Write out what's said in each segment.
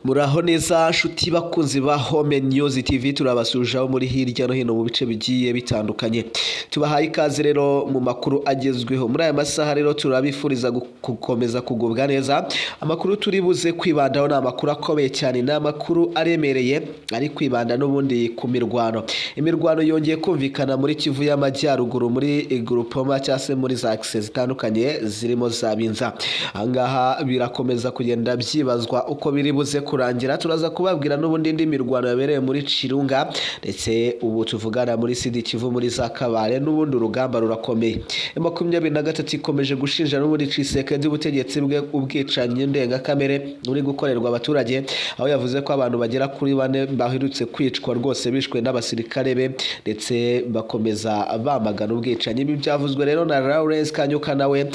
Muraho neza nshuti bakunzi ba Home News TV, turabasuhuzaho muri hirya no hino mu bice bigiye bitandukanye. Tubahaye ikaze rero mu makuru agezweho muri aya masaha. Rero turabifuriza gukomeza kugubwa neza. Amakuru turi buze kwibandaho ni amakuru akomeye cyane, ni amakuru aremereye ari kwibanda n'ubundi ku mirwano. Imirwano yongeye kumvikana muri Kivu y'Amajyaruguru, muri Groupement cyangwa se muri za axes zitandukanye zirimo za Binza. Ahangaha birakomeza kugenda byibazwa uko biri buze kurangira. Turaza kubabwira n'ubundi indi mirwano yabereye muri Kirunga, ndetse ubu tuvugana muri Sud Kivu, muri za Kabare, n'ubundi urugamba rurakomeye. M23 ikomeje gushinja n'ubundi Tshisekedi, ubutegetsi bwe, ubwicanyi ndengakamere buri gukorerwa abaturage, aho yavuze ko abantu bagera kuri bane baherutse kwicwa rwose bishwe n'abasirikare be, ndetse bakomeza bamagana ubwicanyi. Ibi byavuzwe rero na Lawrence Kanyuka, nawe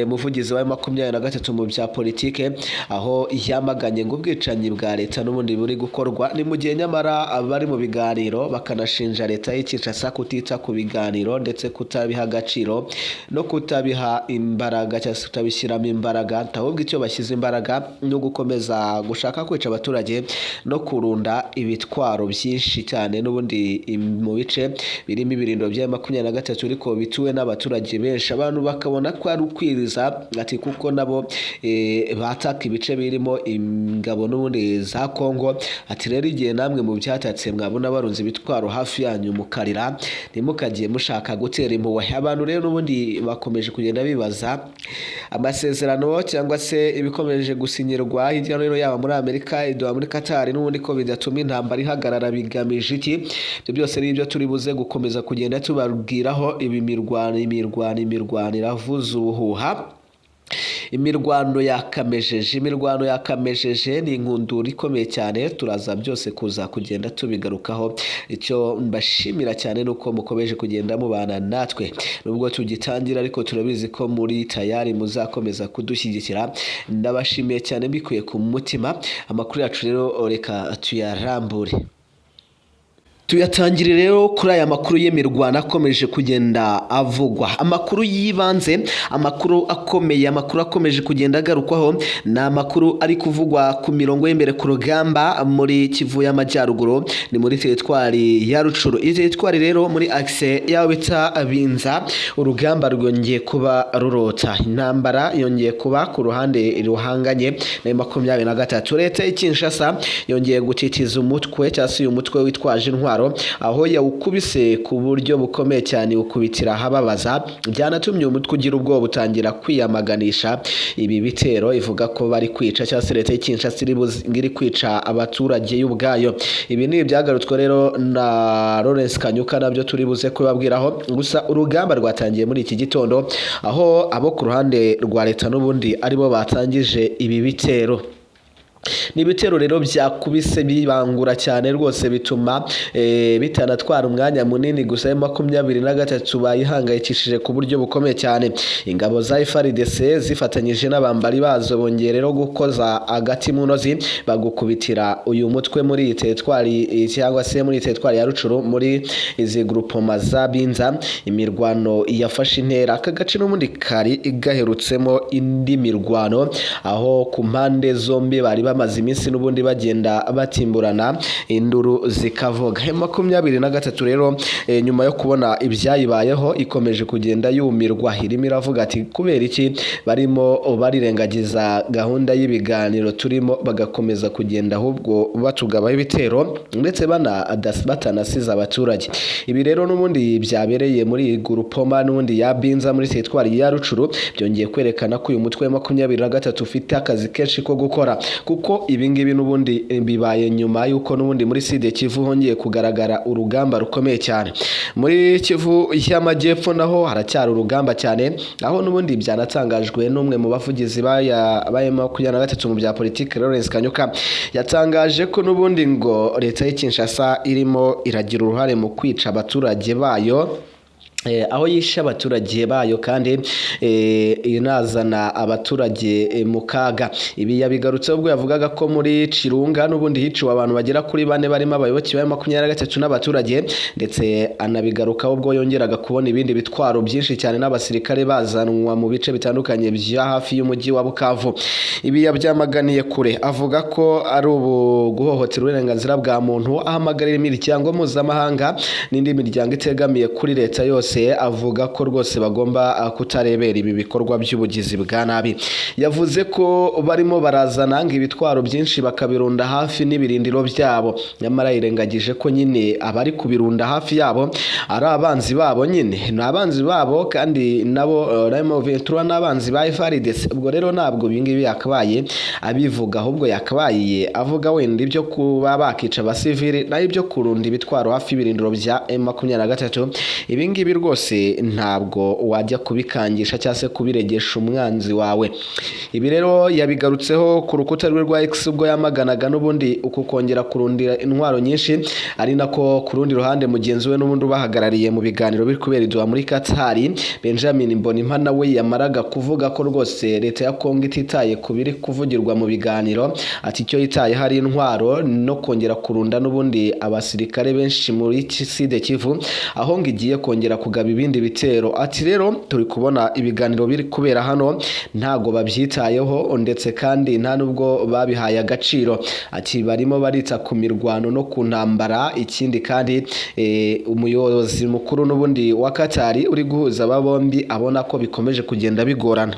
muvugizi wa 23 mu bya politike, aho yamaganye ngo ubwicanyi bwa leta n'ubundi buri gukorwa. Ni mu gihe nyamara abari mu biganiro bakanashinja leta y'i Kinshasa kutita ku biganiro, ndetse kutabiha agaciro no kutabiha imbaraga cyangwa se kutabishyiramo imbaraga, ahubwo icyo bashyize imbaraga no gukomeza gushaka kwica abaturage no kurunda ibitwaro byinshi cyane n'ubundi mu bice birimo ibirindiro bya 23 ariko bituwe n'abaturage benshi. Abantu bakabona ko ari ukwiriza, ati kuko nabo bataka ibice birimo ingabo n'ubundi za Kongo. Ati rero igihe namwe mu byatatse mwabona barunze ibitwaro hafi yanyu mukarira, ntimukagiye mushaka gutera impuhwe abantu. Rero n'ubundi bakomeje kugenda bibaza amasezerano cyangwa se ibikomeje gusinyirwa hirya no hino, yaba muri Amerika, i Doha muri Qatar, n'ubundi ko bidatuma intambara ihagarara, bigamije iki? Ibyo byose ni ibyo turi buze gukomeza kugenda tubabwiraho. Ibi mirwano, imirwano, imirwano iravuza ubuhuha, imirwano yakamejeje, imirwano yakamejeje, ni inkundura ikomeye cyane. Turaza byose kuza kugenda tubigarukaho. Icyo mbashimira cyane ni uko mukomeje kugenda mubana natwe nubwo tugitangira, ariko turabizi ko muri tayari muzakomeza kudushyigikira. Ndabashimiye cyane mbikuye ku mutima. Amakuru yacu rero reka tuyarambure. Tuyatangire rero kuri aya makuru y'imirwano akomeje kugenda avugwa. Amakuru y'ibanze, amakuru akomeye, amakuru akomeje kugenda agarukwaho ni amakuru ari kuvugwa ku mirongo y'imbere ku rugamba muri Kivu y'Amajyaruguru, ni muri teritwari ya Rucuru. Iyi teritwari rero, muri axe y'aho bita Binza, urugamba rwongeye kuba rurota, intambara yongeye kuba ku ruhande ruhanganye na 23. Leta y'i Kinshasa yongeye gutitiza umutwe cyangwa se uyu mutwe witwaje intwaro, aho yawukubise ku buryo bukomeye cyane, ukubitira ahababaza. Byanatumye umutwe ugira ubwoba, utangira kwiyamaganisha ibi bitero, ivuga ko bari kwica cyangwa se leta y'i Kinshasa iri kwica abaturage y'ubwayo. Ibi ni ibyagarutswe rero na Lawrence Kanyuka, nabyo turi buze kubabwiraho. Gusa urugamba rwatangiye muri iki gitondo, aho abo ku ruhande rwa leta n'ubundi aribo batangije ibi bitero. Ni ibitero rero byakubise bibangura cyane rwose, bituma bitanatwara umwanya munini. Gusa ayo 23 bayihangayikishije ku buryo bukomeye cyane. Ingabo za FARDC zifatanyije n'abambari bazo bongeye rero gukoza agati mu ntozi, bagukubitira uyu mutwe muri iyi teritwari cyangwa se muri iyi teritwari ya Rucuru, muri izi groupement za Binza. Imirwano yafashe intera. Aka gace n'ubundi kari gaherutsemo indi mirwano, aho ku mpande zombi bari bamaze iminsi n'ubundi bagenda batimburana, induru zikavuga. 23 rero, nyuma yo kubona ibyayibayeho, ikomeje kugenda yumirwa, irimo iravuga ati kubera iki barimo barirengagiza gahunda y'ibiganiro turimo, bagakomeza kugenda ahubwo batugabaho ibitero, ndetse batanasize abaturage? Ibi rero n'ubundi byabereye muri iyi groupement n'ubundi ya Binza muri teritwari ya Rucuru, byongeye kwerekana ko uyu mutwe wa 23 ufite akazi kenshi ko gukora, kuko ibi ngibi n'ubundi bibaye nyuma y'uko n'ubundi muri Sud Kivu hongeye kugaragara urugamba rukomeye cyane. Muri Kivu y'Amajyepfo naho haracyari urugamba cyane, aho n'ubundi byanatangajwe n'umwe mu bavugizi ba 23 mu bya politiki, Lawrence Kanyuka. Yatangaje ko n'ubundi ngo leta y'i Kinshasa irimo iragira uruhare mu kwica abaturage bayo. Aho yishe abaturage bayo kandi inazana abaturage mu kaga. Ibi yabigarutseho ubwo yavugaga ko muri Cirunga n'ubundi hiciwe abantu bagera kuri bane barimo abayoboke ba 23 n'abaturage, ndetse anabigarukaho ubwo yongeraga kubona ibindi bitwaro byinshi cyane n'abasirikare bazanwa mu bice bitandukanye bya hafi y'umujyi wa Bukavu. Ibi yabyamaganiye kure, avuga ko ari ubu guhohotera uburenganzira bwa muntu, ahamagarira imiryango mpuzamahanga n'indi miryango itegamiye kuri leta yose, avuga ko rwose bagomba kutarebera ibi bikorwa by'ubugizi bwa nabi. Yavuze ko barimo barazana ngo ibitwaro byinshi bakabirunda hafi n'ibirindiro byabo, nyamara yirengagije ko nyine abari kubirunda hafi yabo ari abanzi babo, nyine ni abanzi babo, kandi nabo M23 n'abanzi ba FARDC. Ubwo rero ntabwo ibi ngibi yakabaye abivuga, ahubwo yakabaye avuga wenda ibyo kuba bakica abasivili, naho ibyo kurunda ibitwaro hafi y'ibirindiro bya M23, ibi ngibi rwose ntabwo wajya kubikangisha cyangwa se kubiregesha umwanzi wawe. Ibi rero yabigarutseho ku rukuta rwe rwa X ubwo yamaganaga n'ubundi uku kongera kurundira intwaro nyinshi, ari nako ku rundi ruhande mugenzi we n'ubundi ubahagarariye mu biganiro biri kubera i Doha muri Qatar, Benjamin Mbonimpa, nawe yamaraga kuvuga ko rwose leta ya Kongo ititaye ku biri kuvugirwa mu biganiro, ati icyo yitaye hari intwaro no kongera kurunda n'ubundi abasirikare benshi muri Sud Kivu, aho ngo igiye kongera kugaba ibindi bitero. Ati rero turi kubona ibiganiro biri kubera hano ntago babyitayeho, ndetse kandi nta nubwo babihaye agaciro. Ati barimo barita ku mirwano no ku ntambara. Ikindi kandi umuyobozi mukuru n'ubundi wa Qatar uri guhuza aba bombi abona ko bikomeje kugenda bigorana.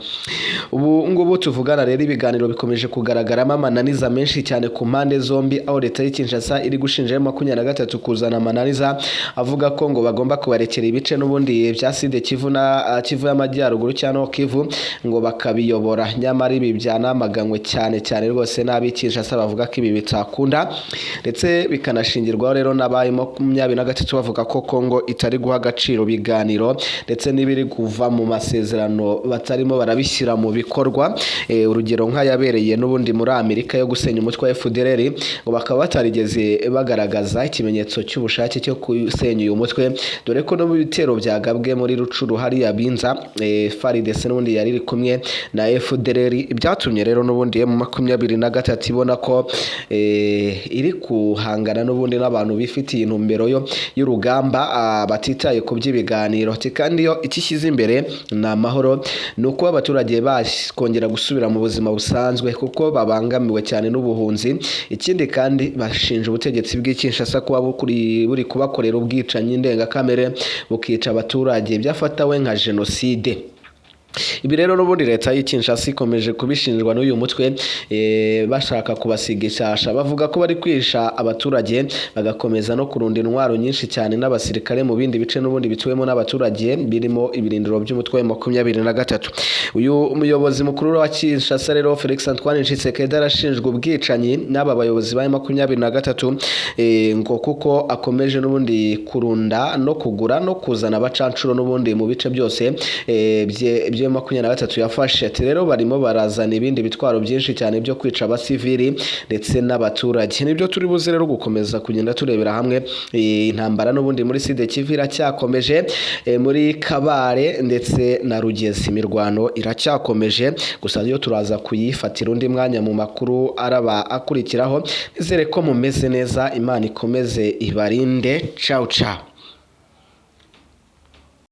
Ubu ngubu tuvugana rero ibiganiro bikomeje kugaragaramo amananiza menshi cyane ku mpande zombi, aho leta y'i Kinshasa iri gushinja M23 kuzana amananiza, avuga ko ngo bagomba kubarekera ibice n'ubundi bya Sud Kivu na Kivu y'Amajyaruguru cyangwa Kivu ngo bakabiyobora. Nyamara ibi byanamaganywe cyane cyane rwose n'ab'i Kinshasa, bavuga ko ibi bitakunda, ndetse bikanashingirwaho rero n'abaye 23 bavuga ko Kongo itari guha agaciro ibiganiro, ndetse n'ibiri kuva mu masezerano batarimo barabishyira mu bikorwa. Urugero nk'ayabereye n'ubundi muri Amerika yo gusenya umutwe wa FDLR, ngo bakaba batarigeze bagaragaza ikimenyetso cy'ubushake cyo gusenya uyu mutwe, dore ko no mu bitero byagabwe muri Rucuru hariya Binza, FARDC n'ubundi yari iri kumwe na FDLR. Byatumye rero n'ubundi M23 ibona ko iri guhangana n'ubundi n'abantu bifitiye intumbero yo y'urugamba, batitaye ku by'ibiganiro. Kandi iyo icyo ishyize imbere ni amahoro, ni uko abaturage bakongera gusubira mu buzima busanzwe kuko babangamiwe cyane n'ubuhunzi. Ikindi kandi bashinja ubutegetsi bw'i Kinshasa kuba buri kubakorera ubwicanyi ndengakamere, bukica abaturage byafatawe nka jenoside. Ibi rero n'ubundi leta y'i Kinshasa ikomeje kubishinjwa n'uyu mutwe, bashaka kubasiga icyasha, bavuga ko bari kwisha abaturage, bagakomeza no kurunda intwaro nyinshi cyane n'abasirikare mu bindi bice n'ubundi bituwemo n'abaturage birimo ibirindiro by'umutwe wa 23. Uyu muyobozi mukuru wa Kinshasa rero, Felix Antoine Tshisekedi, arashinjwa ubwicanyi n'aba bayobozi ba 23, ngo kuko akomeje n'ubundi kurunda no kugura no kuzana abacancuro n'ubundi mu bice byose bye 23 yafashe. Ati rero barimo barazana ibindi bitwaro byinshi cyane byo kwica abasivili ndetse n'abaturage. Nibyo turi buze rero gukomeza kugenda turebera hamwe. Intambara n'ubundi muri Sud Kivu iracyakomeje, muri Kabare ndetse na Rugezi imirwano iracyakomeje, gusa yo turaza kuyifatira undi mwanya mu makuru araba akurikiraho. Nizere ko mumeze neza, Imana ikomeze ibarinde. Ciao ciao.